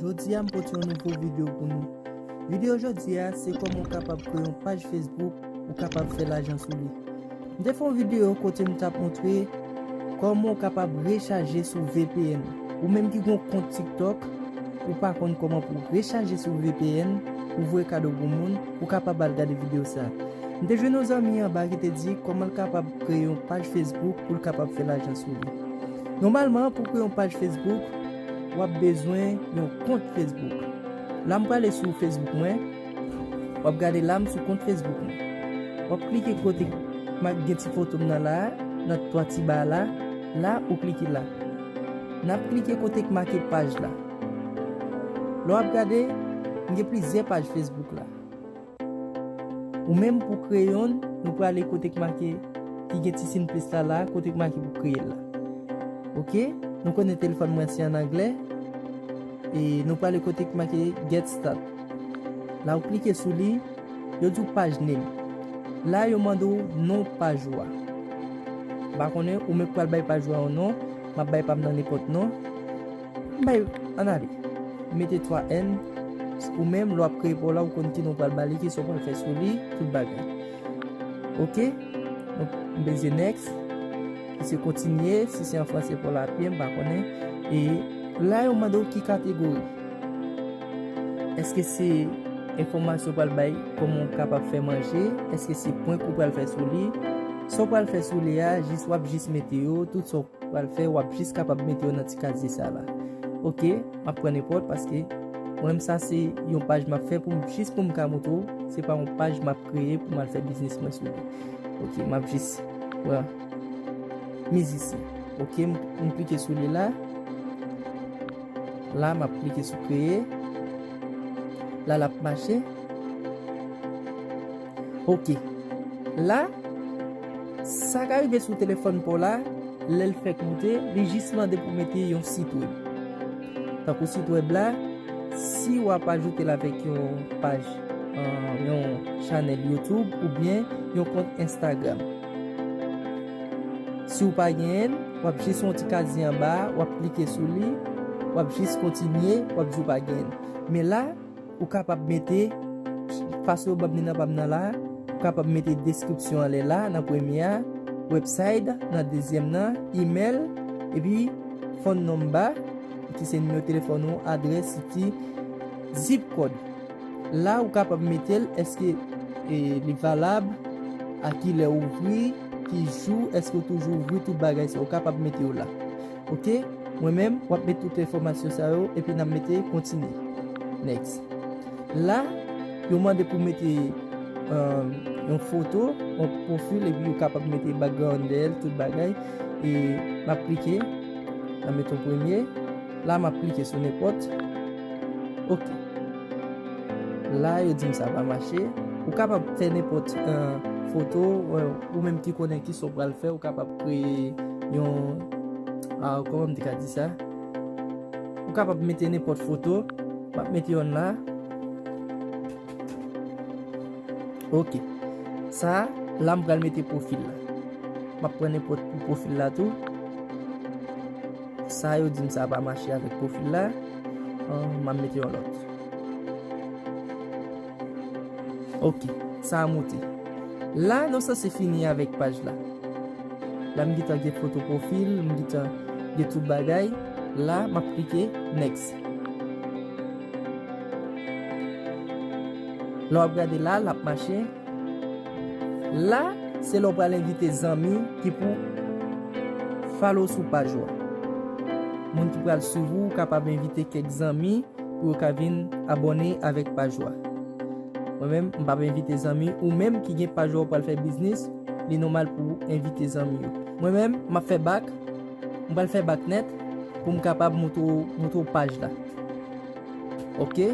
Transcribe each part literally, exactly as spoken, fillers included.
Jodi a m pote yon nouvo videyo pou nou. Videyo jodi a se kòman w kapab kreye yon paj Facebook ou kapab fè lajan sou li. M te fè yon videyo kote m t ap montre kòman w kapab rechaje sou V P N. Ou menm ki gen yon kont TikTok, ou pa konn kòman pou w rechaje sou V P N, pou voye kado pou moun, ou kapab al gade videyo sa. M te jwenn yon zanmi anba ki te di kòman l kapab kreye yon paj Facebook pou l kapab fè lajan sou li. Nòmalman, pou kreye yon paj Facebook, w ap bezwen yon kont Facebook. La, m prale sou Facebook mwen. W ap gade la, m sou kont Facebook mwen. W ap klike kote ma-, gen ti foto m nan la, nan twa ti ba la. La, ou klike la. N ap klike kote k make paj la. Lè w ap gade, m gen plizyè paj Facebook la. Ou menm pou kreye youn, nou prale kote k make, ki gen ti siy plis la la, kote k make pou kreye l la. Oke? Nou konnen telefòn mwen se an anglè. E nou prale kote k make Get Start. La ou klike sou li, yo di w paj name. La yo mande w non paj ou a. M pa konnen, ou menm k pral bay paj ou a yon non, m ap bay pa m nan nenpòt non. M bay, ann ale. Mete twa N, ou menm, lè w ap kreye pa w la, ou konn ki non w pral ba li, ki sa w pral fè sou li, tout bagay. Oke? Donk, m peze next. Ki se kontinye, si se an franse pa w la, pye, m pa konnen. E la, yo mande w ki kategori. Èske se enfòmasyon w pral bay, kòman w kapab fè manje? Èske se prank ou pral fè sou li? Sa w pral fè sou li a, jis, w ap jis mete yo, tout sa w pral fè, w ap jis kapab mete yo nan ti kazye sa la. Oke, m ap pran nenpòt paske mwen menm sa se yon paj m ap fè pou m, jis pou m ka montre w, se pa yon paj m ap kreye pou m al fè biznis mwen sou li. Oke, m ap jis pran mizisyen. Oke, m, m klike sou li la. La, m ap klike sou kreye. La, l ap mache. Oke. La, sa ka rive sou telefòn pa w la, lè l fèk moute, li jis mande pou mete yon sit wèb. Tankou sit wèb la, si w ap ajoute l avèk yon paj, euh, yon chanèl YouTube oubyen yon kont Instagram. Si w pa genyen l, w ap jis yon ti kazye anba a, w ap klike sou li, w ap jis kontinye, w ap di w pa genyen l. Men la, ou kapab mete, fason yo ban m li nan pa m nan la, ou kapab mete deskripsyon anlè la, nan premye a, website, nan dezyèm nan, email, epi phone number, ki se nimewo telefòn ou, adrès, city, zip code. La, ou kapab mete l, èske, e, li valab, a ki lè ou ouvri, ki jou, èske ou toujou ouvri, tout bagay sa, ou kapab mete yo la. Oke? Mwen menm, w ap met tout enfòmasyon sa yo, epi n ap mete kontinye. Next. La, yo mande pou mete, euh, yon foto, yon pwofil, epi ou kapab mete background dèyè l, tout bagay. E m ap klike, m ap mete yon premye. La, m ap klike sou nenpòt. Oke. La, yo di m sa pa mache. Ou kapab fè nenpòt, euh, foto, euh, ou menm ki konnen ki sa w pral fè, ou kapab kreye yon, ah, kòman m te ka di sa? Ou kapab mete nenpòt foto. M ap mete yonn la. Oke. Sa, la m pral mete pwofil la. M ap pran nenpòt pou pwofil la tou. Sa yo di m sa pa mache avèk pwofil la. Ah, m ap mete yon lòt. Oke, sa a moute. La, nou sanse fini avèk paj la. La, m gentan gen foto pwofil, m gentan gen tout bagay. La, m ap klike next. Lè w ap gade la, l ap mache. La, se lè w pral envite zanmi ki pou follow sou paj ou a. Moun ki pral swiv ou, ou kapab envite kèk zanmi pou yo ka vin abòne avèk paj ou a. Mwen menm, m p ap envite zanmi, ou menm ki gen paj ou a ou pral fè biznis, li nòmal pou w envite zanmi yo. Mwen menm, m ap fè back, m pral fè back nèt pou m kapab montre w, montre w paj la. Oke?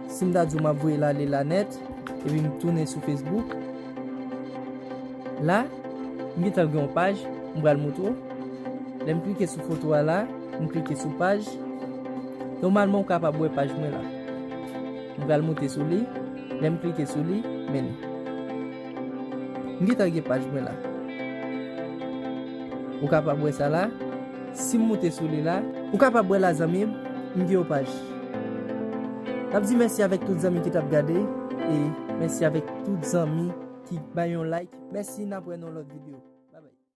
Si m ta di w m ap voye l ale la nèt, epi m tounen sou Facebook. La, m gentan gen yon paj, m pral montre w. Lè m klike sou foto a la, m klike sou paj. Nòmalman, ou kapab wè paj mwen la. M pral monte sou li. Lè m klike sou li, men li. M gentan gen paj mwen la. Ou kapab wè sa la. Si m moute sou li la, ou kapab wè la, zanmi m, m gen yon paj. N ap di mèsi avèk tout zanmi ki t ap gade. E mèsi avèk tout zanmi ki bay yon like. Mèsi, n ap wè nan lòt videyo.